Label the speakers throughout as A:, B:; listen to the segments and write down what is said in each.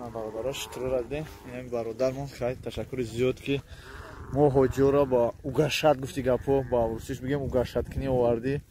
A: Ана бародаро шутурро дидем. Ин бародармон хай ташаккури зиёд ки мо ҳоҷиёро ба угашат гуфти гапо, ба русиш бигем угашат кини овардӣ.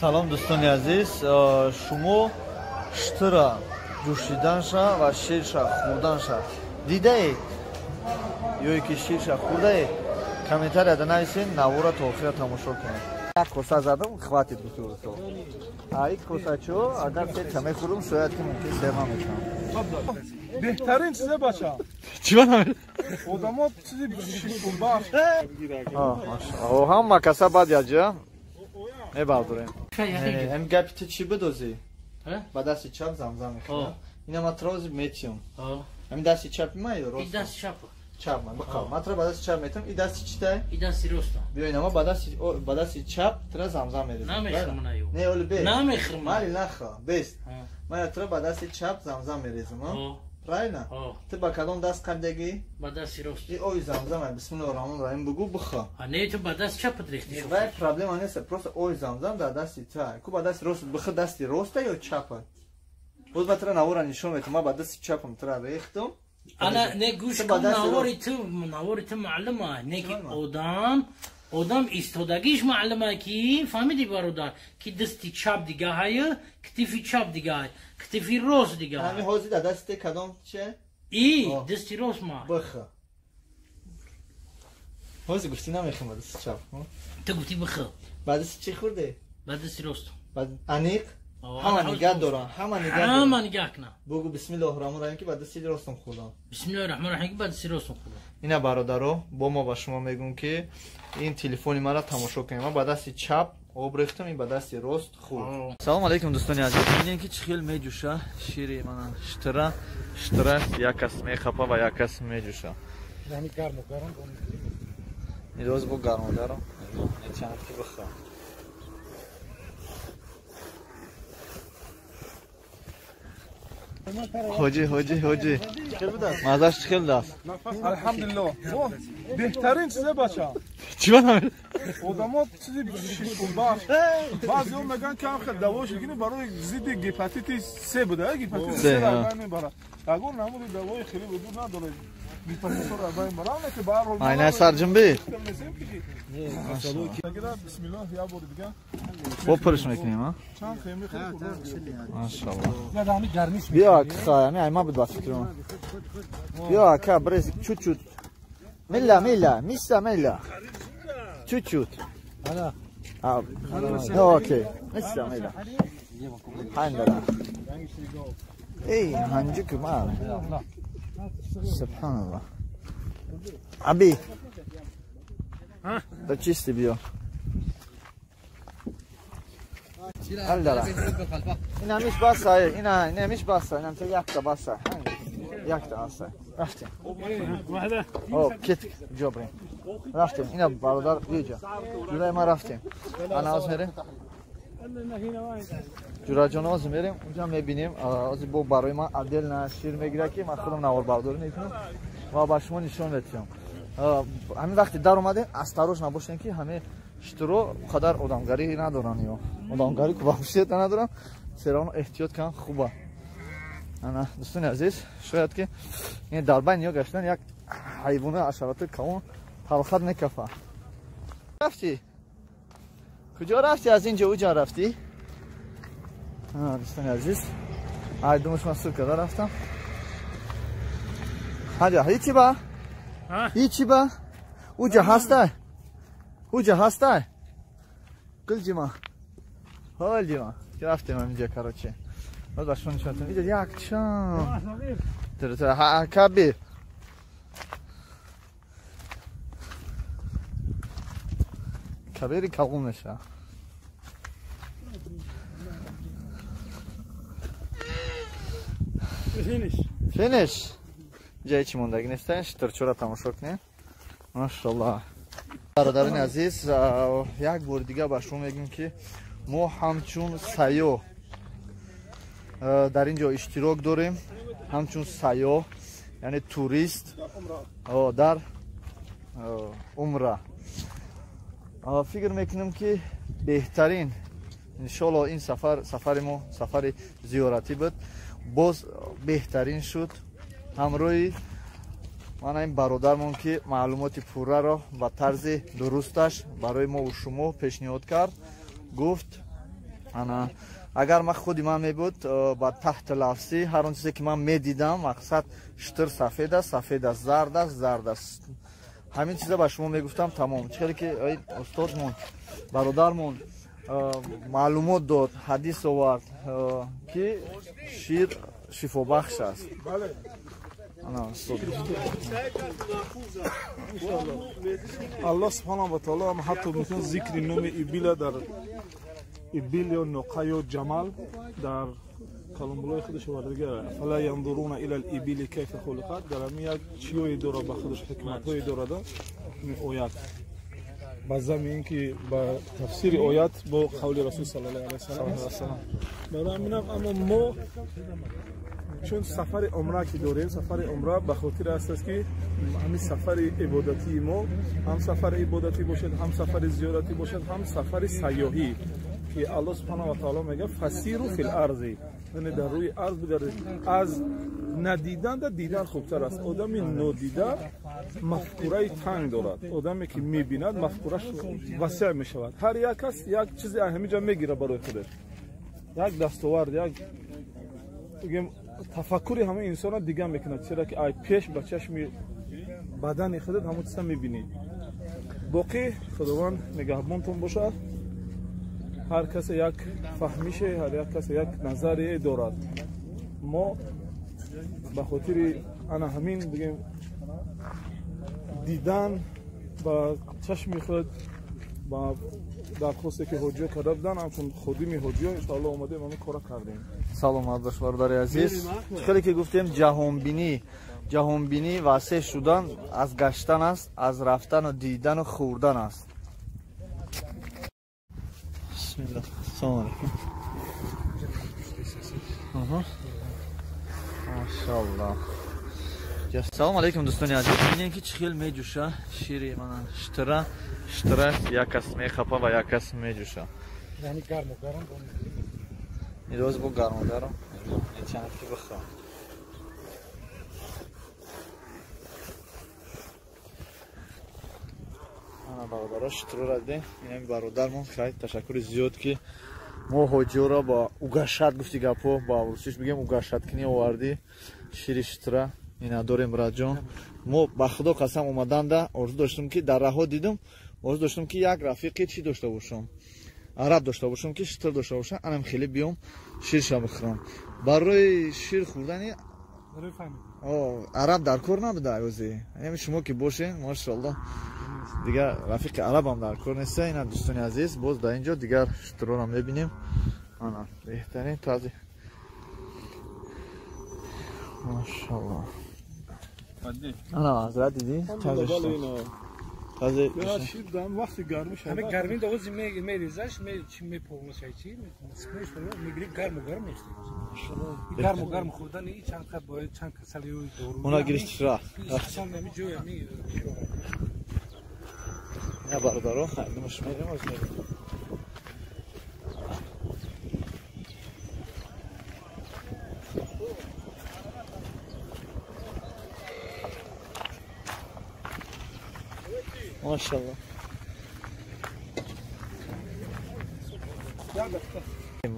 A: Салом дӯстони азиз, шумо шутура ҷӯшиданша ва ширша хӯрданша дидаед ё ки ширша хӯрдаед? Комментарияда нависед, навора то охира тамошо кунед. Як коса задам, хватит гуфтурусо. А ик косачо агар сетша мехӯрам, шояд ки мумкин сер намешавам.
B: Беҳтарин чизе бача.
A: Чӣ ба?
B: Одамо чизи шишбахш.
A: Машааллоҳ, ҳама каса баъд яҷа мебардорем. Ҳам гапи ту чӣ бидозӣ? Ба дасти чап замзам мехӯрам. Ина ма трози метиём. Ҳамин дасти чапи ма ё рост?
C: И дасти чап.
A: Чап ма биқав. Ма тра ба дасти чап метам, и дасти читай?
C: И дасти рост.
A: Биё ина ма ба дасти чап тра замзам мерезам.
C: Намехӯрам на ё.
A: Не, оли бес.
C: Намехӯрам.
A: Мали нахӯр, бес. Ма я тра ба дасти чап замзам мерезам, а? Правильно? Ту ба кадом даст қабдагӣ?
C: Ба дасти рост.
A: И ои замзам, бисмиллоҳи раҳмони раҳим бугу бихӯр.
C: А не, ту ба даст чапат рехти шуд.
A: Вай проблема нест, просто ои замзам дар дасти ту. Ку ба дасти рост бихӯр, дасти роста ё чапа? Боз ба тра навора нишон метам, ман ба дасти чапам тра рехтам.
C: Ана не гӯш кун, навори ту маълума, не ки одам истодагиш маълума ки фаҳмиди бародар, ки дасти чап дига ҳая, китифи чап дига ҳай, китифи рост дига ҳай.
A: Ҳамин ҳозир дар дасти кадом че?
C: И дасти рост ма.
A: Бихӯр. Ҳозир гуфтӣ намехӯрам ба дасти чап.
C: Ту гуфтӣ бихӯр.
A: Ба дасти чӣ хӯрдӣ?
C: Ба дасти рост.
A: Аниқ? Ҳама нигаҳ дорам, ҳама нигаҳ дорам.
C: Ҳама нигаҳ кунам.
A: Бугу бисмиллоҳи раҳмони раҳим ки ба дасти ростам хӯрдам.
C: Бисмиллоҳи раҳмони раҳим ки ба дасти ростам хӯрдам.
A: Ина бародаро, бо мо ба шумо мегӯм ки ин телефони маро тамошо кунед. Ман ба дасти чап об рехтам, ин ба дасти рост хӯрд. Салом алейкум дӯстони азиз. Бинед ки чӣ хел меҷӯша шири мана шутура, шутура як кас мехапа ва як кас меҷӯша.
B: Яъне гарму гарм.
A: Ин бо гарму гарм. Чанд ки бихӯрам. Ҳоҷӣ, ҳоҷӣ, ҳоҷӣ. Мазаш чӣ хел даст?
B: Алҳамдулиллоҳ. Беҳтарин чизе бача.
A: Чӣ ба?
B: Одамо чизи шишбахш. Баъзеҳо мегӯянд ки ҳам давош гирӣ барои зидди гепатити С буда, гепатити С ро мебарад. Ягон намуди давои хеле вуҷуд надорад. Гепатитро мебарад, не ки ба ҳар ҳол.
A: Айна сарҷунбӣ?
B: Бисмиллоҳ, як бори дига.
A: Бо пурш мекунем, а?
B: Чанд хеми хеле хуб.
A: Машааллоҳ. Биё ака, ами айма буд ба фикрам. Биё ака, брез чуть-чуть. Милла, милла, мисса милла. Чуть-чуть.
B: Ана.
A: Окей. Мисса милла. Хандала. Эй, ҳанҷук ма. Субҳаналлоҳ. Аби. Да чисти биё. Аллала. Ин ҳамиш баса, ин ҳамиш баса, ин ҳамша якта баса. Якта баса. Рафтем. О, кет ҷо бирем. Рафтем. Ина бародар биёҷа. Ҷураи ма рафтем. Ана ҳоз мерем. Ҷураҷон ҳоз мерем, унҷа мебинем. Ҳозир бо барои ман отдельно шир мегирад ки ман худам наворбардорӣ мекунам ва ба шумо нишон медиҳам. Ҳамин вақте дар омадем, осторожно набошем ки ҳамин шутуро қадар одамгарӣ надоранд ё одамгарӣ ку вообще надоранд, серавно эҳтиёт кан хуба. Ана дӯстони азиз, шояд ки ин дар байни ё гаштан як ҳайвонои ҳашароти калон талхат мекафа. Рафтӣ? Куҷо рафтӣ? Аз инҷо уҷа рафтӣ? Дӯстони азиз, ай думаш ман сур карда рафтам. Ҳаҷа, ҳичи ба? Ҳичи ба? Уҷа ҳастай? Уҷа ҳастай? Гулҷима. Ҳолҷима. Рафтем инҷа, короче. Боз ба шумо нишон медиҳам. Инҷа як чанд. Кабир. Кабири калон мешавад.
B: Финиш.
A: Финиш. Ҷае чӣ мондагӣ нестан, шитирчора тамошо кунед. Машаллоҳ. Бародарони азиз, як бори дигар ба шумо мегӯем, ки мо ҳамчун сайёҳ дар ин ҷо иштирок дорем, ҳамчун сайёҳ, яъне турист дар умра. Фикр мекунем, ки беҳтарин иншоаллоҳ ин сафар, сафари мо сафари зиёратӣ буд, боз беҳтарин шуд ҳамроҳи мана ин бародармон, ки маълумоти пурраро ба тарзи дурусташ барои мову шумо пешниҳод кард. Гуфт, ана агар ман худи ман мебуд, ба таҳти лафзӣ ҳар он чизе ки ман медидам, мақсад шутур сафед аст, сафед аст, зард аст, зард аст, ҳамин чиза ба шумо мегуфтам, тамом. Чӣ хеле ки устодмон, бародармон маълумот дод, ҳадис овард, ки шир шифобахш аст.
B: Аллоҳ субҳонаҳу ва таоло ҳам ҳатто мисол зикри номи ибила дар ибил ё ноқа ё ҷамал дар каломуллои худаш овардага, фала янзуруна ила либили кайфа хулиқат, дар ҳамин як чиёе дорад, ба худаш ҳикматҳое дорад оят. Ба зами ин ки ба тафсири оят бо қавли расул саллаллоҳу алайҳи васаллам. Барои ҳаминам, аммо мо чун сафари умра ки дорем, сафари умра ба хотир аст, ки ҳамин сафари ибодатии мо ҳам сафари ибодатӣ бошад, ҳам сафари зиёратӣ бошад, ҳам сафари сайёҳӣ, ки аллоҳ субҳонаҳу ва таоло мегӯяд фасиру фил арзи, яъне дар рӯи арз бигардед. Аз надиданда дидан хубтар аст. Одами нодида мафкураи танг дорад, одаме ки мебинад мафкураш васеъ мешавад. Ҳар як кас як чизе аз ҳамин ҷо мегирад барои худаш, як дастовард, як бигем тафаккури ҳамаи инсонро дигар мекунад, чера ки ай пеш ба чашми бадани худат ҳамон чиза мебинӣ. Боқӣ худованд нигаҳбонтон бошад. Ҳар касе як фаҳмише, ҳар як касе як назарие дорад. Мо ба хотири ана ҳамин бигем дидан ба чашми худ, ба дархосте ки ҳоҷиё карда буданд, ҳамчун ходими ҳоҷиё иншоаллоҳ омадем, ҳамин кора кардем.
A: Саломат бош, бародари азиз. Хеле ки гуфтем, ҷаҳонбинӣ васеъ шудан аз гаштан аст, аз рафтану дидану хӯрдан аст. Бисмиллаҳ. Салому алайкум. Машаллоҳ. Салому алайкум, дӯстони азиз. Бинем, ки чӣ хел меҷӯша шири мана штира. Штира як кас мехапа ва як кас меҷӯша. Ироз бо гарму гарм мечанад, ки бихӯрам. Ана бародаро, шутурро дидем. Инами бародармон, хай ташаккури зиёд, ки мо ҳоҷиёро ба угашат, гуфти гапҳо ба русиш бигем, угашаткунӣ овардӣ шири шутура. Ина дорем, братҷон. Мо ба худо қасам, омаданда орзу доштем, ки дар раҳо дидум, орзу доштем, ки як рафиқи чӣ дошта бошам, араб дошта бошам, ки шутур дошта бошам, анам хеле биём ширша бихӯрам. Барои шир хӯрдани араб дар кор набуда ози. Ами шумо ки бошен, машоаллоҳ, дигар рафиқи арабам дар кор неста. Ина дӯстони азиз, боз дар инҷо дигар шутурро мебинем. Ана беҳтарин тази. Машоаллоҳ. Ана ҳазрат, дидӣ? Тази.
B: Вақти гармӣ
D: ҳаме гармӣ довози мерезаш, чи мепомашай, чи мегири, гарму гарм мехӯрӣ. Гарму гарм хӯрдани чанд қад бояд чанд касалиҳои дору.
A: Уна гирифти рафт.
D: Ҳами ҷой ҳами.
A: Ина бародаро, хайдумаш мерем, оз мерем. Машаллоҳ.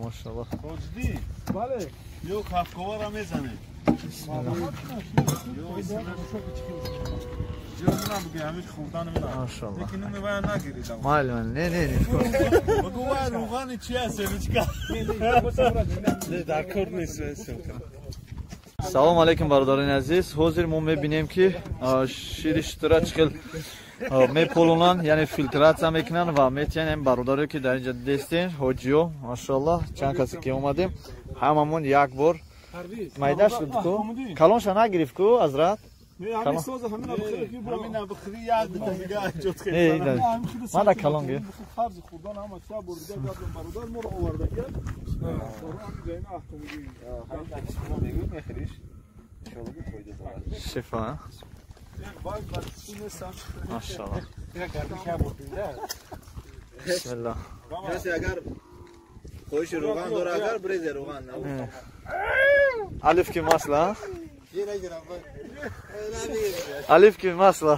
A: Машаллоҳ.
B: Тоҷдӣ. Бале.
E: Ё кафковара мезанем.
A: Салом алейкум, бародарони азиз. Ҳозир мо мебинем, ки шири шутура чӣ хел меполонанд, яъне филтратсия мекунанд ва метиҳанд. Ин бародаре, ки дар инҷа дидестен, ҳоҷиё, машоаллоҳ, чанд касе ки омадем, ҳамамон як бор майда шуд ку, калонша нагирифт ку, азрат. Ман да калон гир. Шифа. Машаллоҳ. Бисмиллоҳ.
E: Агар хоҳиши равған дора, агар брезе равған.
A: Алиф ки масла? Алиф ки масла.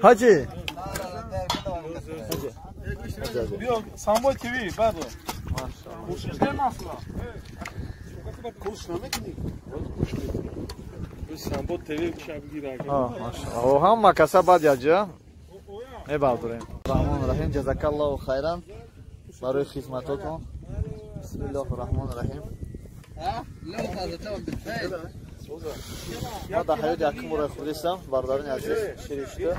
A: Ҳаҷи.
B: Биё, Самбой ТВ, бадо. Кӯшиш масла.
E: Кӯш намекунӣ?
B: Самбо ТВ шабгир агар.
A: Машаллоҳ. Ҳама каса баъд яҷа мебардорем. Раҳмон раҳим, ҷазакаллоҳу хайран барои хизматотон. Бисмиллоҳи раҳмони раҳим. Ма дар ҳаёти якум бора хӯрдистам, бародарони азиз, шири шутур.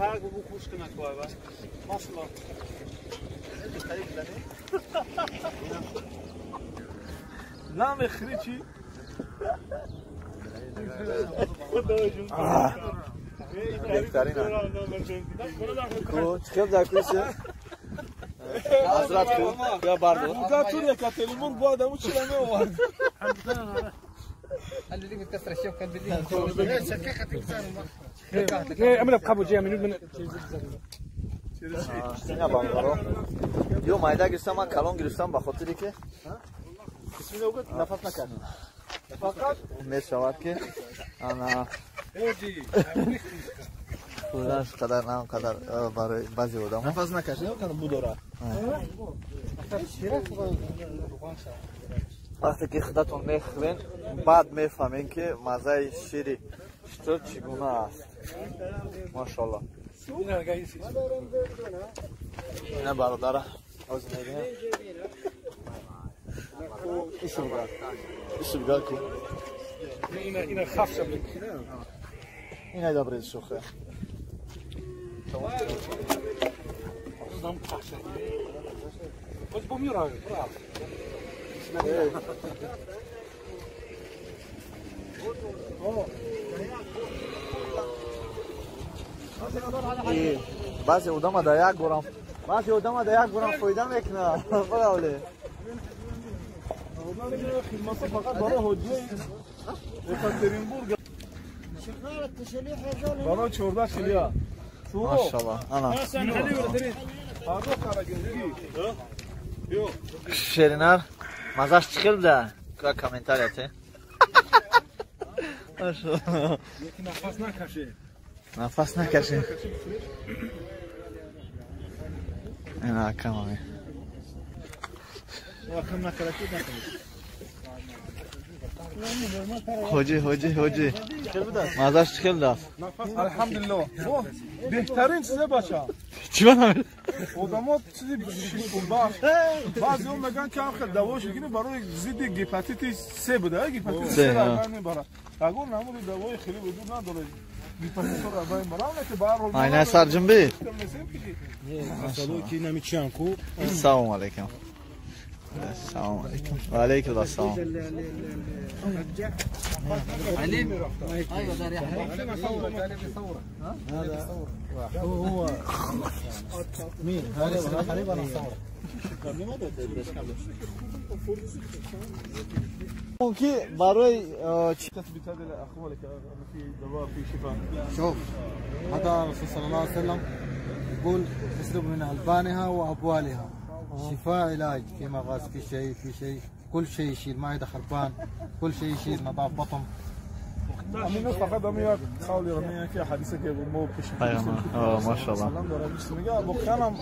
B: Намехӯри чӣ?
A: Беҳтарин. Чӣ хел дар кӯча? Ҳазрат ку, я бардор.
B: Тур Екатеринбург бояд аму чира меовард.
A: Ина бародаро. Ё майда гирифтам, ман калон гирифтам ба хотире ки нафас накардам. Мешавад ки ана хӯрданаш қадар на он қадар барои баъзе одамо.
E: Нафас накаши, будора.
A: Вақте ки худатон мехӯрен, баъд мефаҳмем, ки маззаи шири шутур чӣ гуна аст. Машоаллоҳ. Ина бародара ҳозир мебинем. Исубгар. Исубгар ку.
D: Ина хафша.
A: Ина добре сухе. Баъзе одама дар як борам, баъзе одама дар як борам фоида мекунад. Баравле.
B: Фақат барои ҳоҷиёи Екатеринбург. Барои 14 хилия.
A: Машаллоҳ. Ана. Шеринар, мазаш чӣ хел буда? Ка комментария те. Машаллоҳ.
D: Нафас накаши.
A: Нафас накаши. Ина акамами. Ҳоҷӣ, ҳоҷӣ, ҳоҷӣ. Мазаш чӣ хел даст?
B: Алҳамдулиллоҳ. Беҳтарин чизе бача.
A: Чӣ бана?
B: Одамо чизи шифобахш. Баъзеҳо мегӯянд, ки ҳам хел давои ширкини барои зидди гепатити С буда, гепатити С ра мебарад. Ягон намуди давои хеле вуҷуд надорад. Гепатитро мебарад, не ки ба ҳар ҳол.
A: Айна сарҷунбӣ? Салом алейкум. Салом алейкум. Ва алейкум ассалом. ки барои
F: شوف هذا الرسول صلى الله عليه وسلم يقول تشرب من ألبانها وأبوالها شفاء، علاج في مغص، في شيء، في شيء. كل شيء يشيل معده خربان، كل شيء يشيل نظاف بطن.
B: امینو فقط هم یک قولی رو میگن که حدیثه که ما پیش
A: ماشاءالله
B: واقعا هم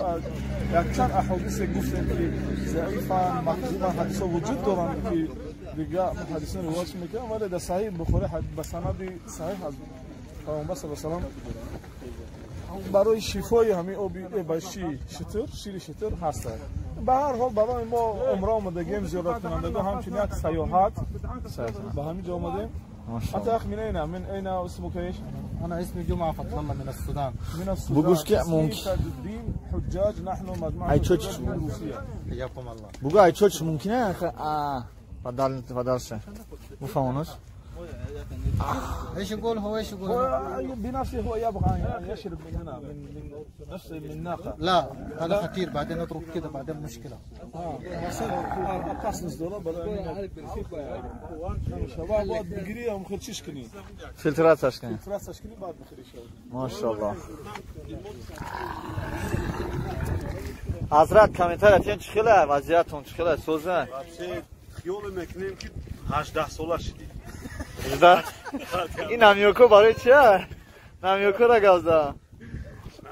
B: یک چند احادیث گفتیم که ضعیفن، مکذوبن، حدیث وجود دارن که دیگه حدیث روایت میکنن، ولی در صحیح بخاری به سند صحیح از پیامبر صلی الله علیه و سلم برای شفای همین آبی شتر، شیر شتر هست. به هر حال برای ما عمره آمدگیم، زیارت کنندگان، همچنین یک سیاحت به همین جا آمدیم. أنت أخ من أين؟ من أين اسمك إيش؟
F: أنا اسمي جمعة فضل الله من السودان.
B: من السودان.
A: بقولش كي ممكن.
B: الدين حجاج نحن مجموعة حجاج من روسيا.
F: حياكم الله.
A: بقول أي تشوش ممكنة؟ بدل بدلش. مفهومش؟
F: ايش يقول هو؟ ايش يقول؟
B: هو بنفسه هو يبغى ان يشرب من هنا من نفس من ناقه.
F: لا هذا خطير، بعدين نترك كده بعدين مشكله.
A: فلترات اشكني. ما شاء الله. حضرت комментария чӣ вазъиятон чӣ хела соза?
E: Хиёл мекунем ки 18 сола шудӣ.
A: ин намёко барои чия? Намёкора гап зад.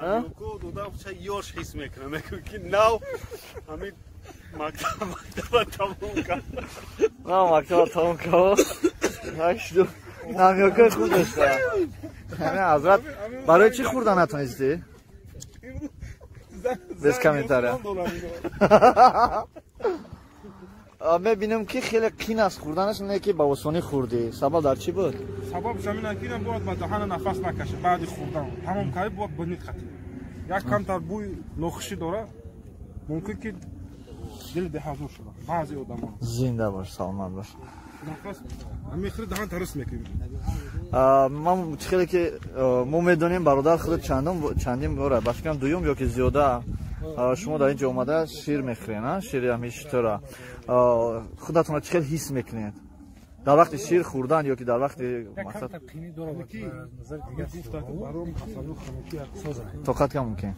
E: Намёко додам ча ёш ҳис мекунам. Мегӯям ки нав ҳамин мактаба тамом кард.
A: Нав мактаба тамом кард. Намёкои хуб дошта. Ҳамин ҳазрат барои чӣ хӯрда натонистӣ? Без комментария. Мебинам ки хеле қин аст хӯрданаш, не ки ба осонӣ хӯрдӣ. Сабаб дар чӣ буд?
B: Сабаб ҳамин аст ки бояд ба даҳана нафас накашад баъди хӯрдан. Тамом кард бояд бинид қатӣ. Як камтар бӯи нохушӣ дорад, мумкин ки дил беҳазур шавад баъзе одамон.
A: Зинда бош, саломат бош.
B: Нафас ҳамин хеле даҳан тарис мекунем.
A: Ман чӣ хеле ки мо медонем бародар худат чандин бора, ба фикрам дуюм ё ки зиёда шумо дар ин ҷо омада шир мехӯред, шири ҳамин шутура. Худатонро чӣ хел ҳис мекунед дар вақти шир хӯрдан ё ки дар вақти мақсад? Тоқат кам мумкин.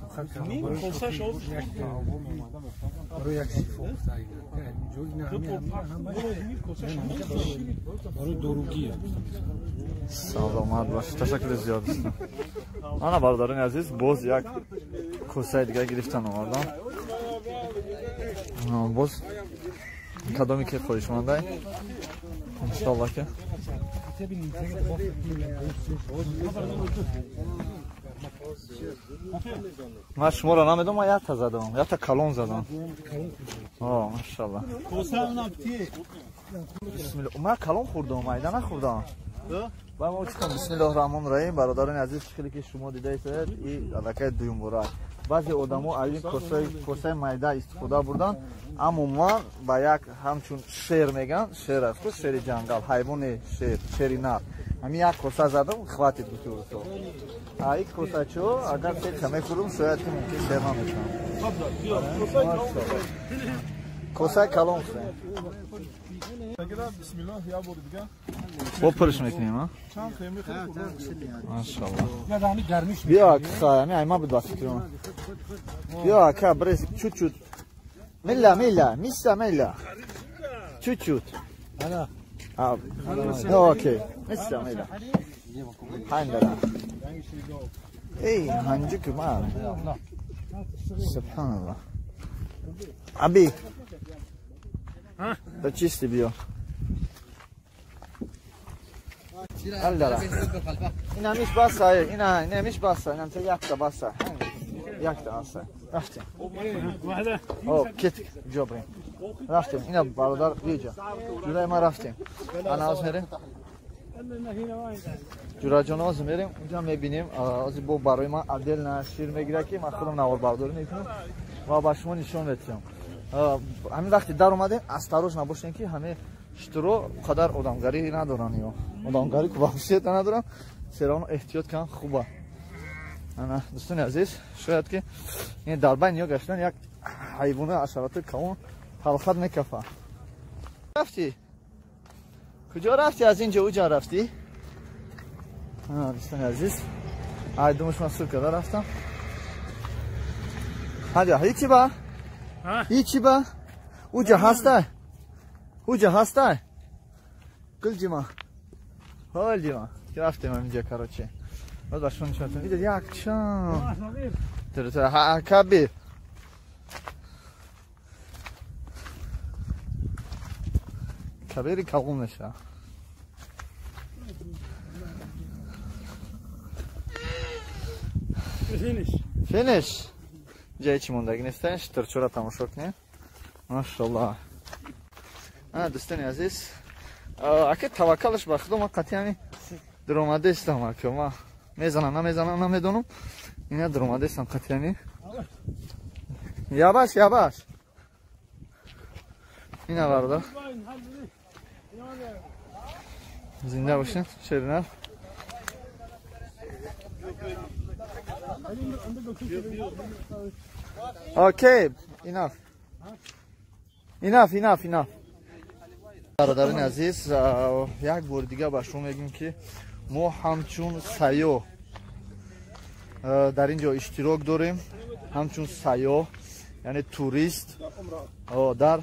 A: Саломат бош, ташаккури зиёд. Ана бародарони азиз, боз як косаи дигар гирифтан овардам. Боз кадоме ки хоҳишмандай, иншоалло ки ман шуморо намедонам, ман якта задам, якта калон задам. Машоалло. Бисмиллоҳ, ман калон хӯрдам, майда нахӯрдам. Бисмиллоҳ раҳмон раҳим. Бародарони азиз, хеле ки шумо дидаед, ин аллакай дуюм бора. Баъзе одамо аз ин косаи майда истифода бурданд, аммо ман ба як ҳамчун шер мегӯям, шер аст, шери ҷангал, ҳайвони шер, шери нар. Ҳамин як коса задам, хватит гуфти урусо. А ин косачо агар сета мехӯрдам, шояд ки мумкин шер намешавам. Косаи калон хӯрем. Бо пурш мекунем, а? Машалло. Биё, ака, ҳамин айма буд ба фикрам. Биё, ака, брез чуть-чуть. Милла, милла, мисса, милла. Чуть-чуть. Окей. Мисса, милла. Ҳандара. Эй, ҳанҷук ма. Субҳаналлоҳ. Аби. Да чисти биё. Аллала. Инамиш баса, инамиш баса, инам та якта баса. Якта аса. Рафтем. О, кет ҷо бирем. Рафтем. Ина бародар биҷа. Ҷураи ма рафтем. Ана оз мерем. Ҷураҷон оз мерем. Унҷа мебинем. Ози бо барои ман отдельно шир мегирад ки ман худам наворбардорӣ мекунам ва ба шумо нишон медиҳам. Ҳамин вақте дар омадем, осторож набошем ки ҳаме шутуро қадар одамгарӣ надоранд ё одамгарӣ вообще надоранд, серано эҳтиёт кан хуба. Ана дӯстони азиз, шояд ки ин дар байни ё гаштан як ҳайвони ҳашароти калон талхат мекафа. Рафтӣ? Куҷо рафтӣ? Аз ин ҷо уҷа рафтӣ? Ана дӯстони азиз, ай думаш ман сур карда рафтам. Ҳаҷа, ҳичи ба? Ҳичи ба? Уҷа ҳаста? Ҳуҷа ҳастай? Гулҷима. Ҳолҷима. Ки рафтем ҳаминҷа, короче. Баъд ба шумо нишон медиҳам. Ида як чанд. Кабир. Кабири калон мешавад.
E: Финиш.
A: Финиш. Ҷае чӣ мондагӣ нестан? Штырчора тамошо кунем. Машаллоҳ. Ана дӯстони азиз, ака таваккалаш ба худо, ман қатъи ҳамин дуромадаистам, ака. Ман мезанам, намезанам, намедонам. Ина дуромадаистам қатъи ҳамин. Яваш, яваш. Ина бародар. Зинда бошед, шеринар. Окей, enough. Enough, enough, enough. Бародарони азиз, як бори дигар ба шумо мегӯем, ки мо ҳамчун сайёҳ дар ин ҷо иштирок дорем, ҳамчун сайёҳ, яъне турист дар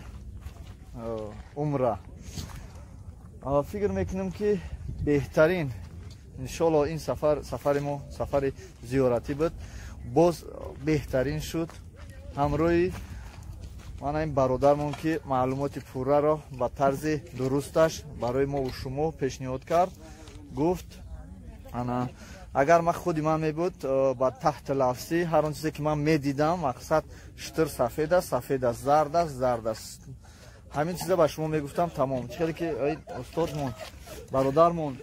A: умра. Фикр мекунем, ки беҳтарин иншоалло ин сафар, сафари мо сафари зиёратӣ буд, боз беҳтарин шуд ҳамроҳи мана ин бародармон, ки маълумоти пурраро ба тарзи дурусташ барои мову шумо пешниҳод кард. Гуфт, ана агар ман худи ман мебуд, ба таҳти лафзӣ ҳар он чизе ки ман медидам, мақсад штыр сафед аст, сафед аст, зард аст, зард аст, ҳамин чиза ба шумо мегуфтам, тамом. Чӣ хеле ки устодмон, бародармон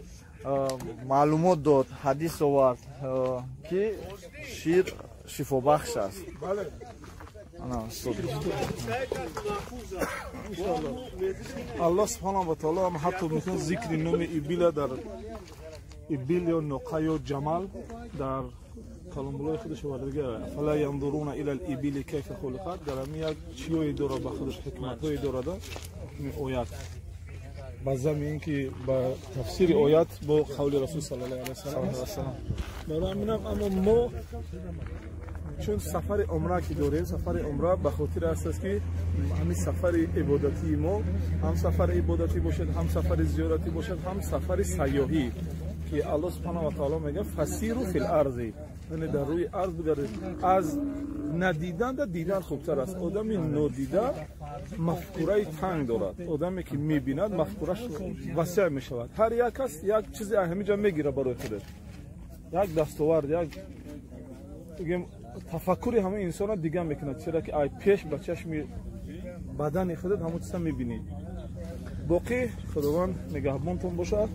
A: маълумот дод, ҳадис овард, ки шир шифобахш аст.
B: Аллоҳ субҳонаҳу ва таоло ҳам ҳатто мекунад зикри номи ибила дар ибил ё ноқа ё ҷамал дар каломуллои худаш овардага: фала янзуруна ила либили кайфа хулиқат. Дар ҳамин як чиёе дорад, ба худаш ҳикматҳое дорада ин оят, ба зами ин ки ба тафсири оят бо қавли расул саллаллоҳу алайҳи васалам. Барои ҳаминам, аммо мо чун сафари умра ки дорем, сафари умра ба хотир аст, ки ҳамин сафари ибодатии мо ҳам сафари ибодатӣ бошад, ҳам сафари зиёратӣ бошад, ҳам сафари сайёҳӣ, ки аллоҳ субҳанаҳу ва таоло мегӯяд: фасиру фил арзи, яъне дар рӯи арз бигардед. Аз надиданда дидан хубтар аст. Одами нодида мафкураи танг дорад, одаме ки мебинад, мафкураш васеъ мешавад. Ҳар як кас як чизе ҳамин ҷо мегирад барои худаш, як дастовард, як бигем тафаккури ҳамаи инсонро дигар мекунад, чера ки ай пеш ба чашми бадани худат ҳамон чиза мебинӣ. Боқӣ худованд нигаҳбонтон бошад.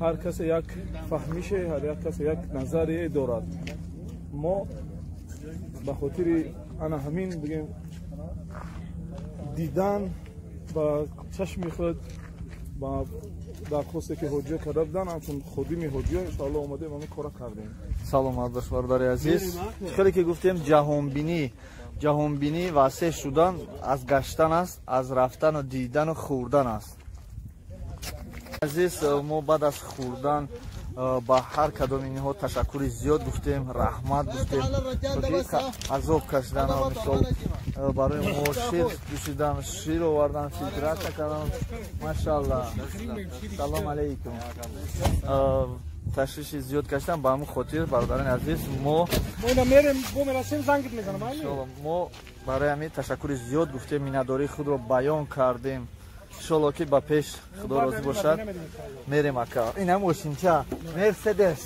B: Ҳар касе як фаҳмише, ҳар як касе як назарие дорад. Мо ба хотири ана ҳамин бигем дидан ба чашми худ, ба дархосте ки ҳоҷиё карда буданд, ҳамчун ходими ҳоҷиё иншоалло омадем, ҳамин кора кардем.
A: Саломат бош, бародари азиз. Хеле ки гуфтем, ҷаҳонбинӣ васеъ шудан аз гаштан аст, аз рафтану дидану хӯрдан аст. Азиз, мо баъд аз хӯрдан ба ҳар кадоми инҳо ташаккури зиёд гуфтем, раҳмат гуфтем, азоб кашидан, мисол барои мо шир ҷӯшидан, шир овардан, филтратсия кардан. Машаалло, салом алейкум. Ташвиши зиёд кашидан, ба ҳамин хотир, бародарони азиз, мо барои ҳамин ташаккури зиёд гуфтем, миннатдории худро баён кардем. Иншолло ки ба пеш худо розӣ бошад, мерем, ака. Ин ҳам мошинча Мерседес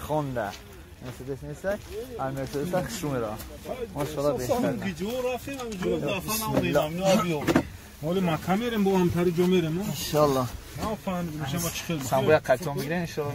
A: Хонда, Мерседес неста, ай Мерседес хушу меравам. Машалло, беҳтар.
B: Моли Макка мерем, бо ҳамтари ҷо мерем.
A: Иншалло.
B: Нафаҳмидем, шумо чӣ хел.
A: Самбоя қайтон бигирем, иншалло.